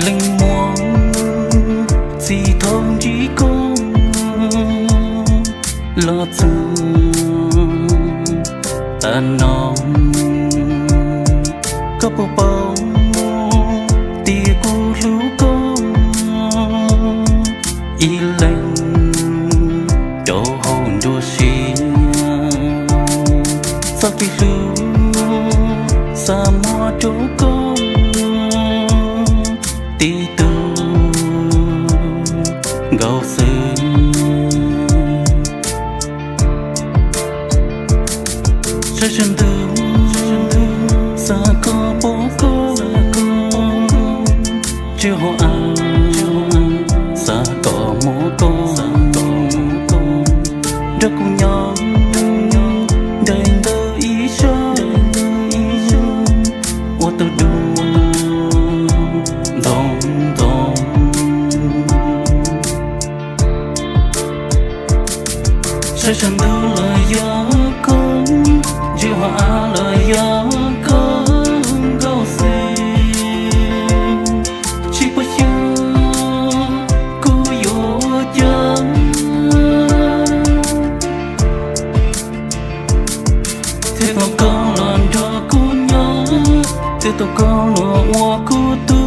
Leej muam, txij thaum ntsib koj los txog tas no, koj puas paub tias kuv hlub koj ib leeg rau hauv nruab siab. Txoj kev hlub xav muab rau koj tib tug nkaus xwb. Saib sawv ntws xav kom pom koj, tsis hauv av xav kom muab koj nrog kuv nyob nraim ntawm ib sab ua tus dua ntxoov ntxoo. Saib sawv ntws los yog koj, ntsia hauv av los yog koj nkaus xwb. Tsis paub xyov kuv yuav ua cas thiaj tau koj los nrog kuv nyob, thiaj tau koj los ua kuv tus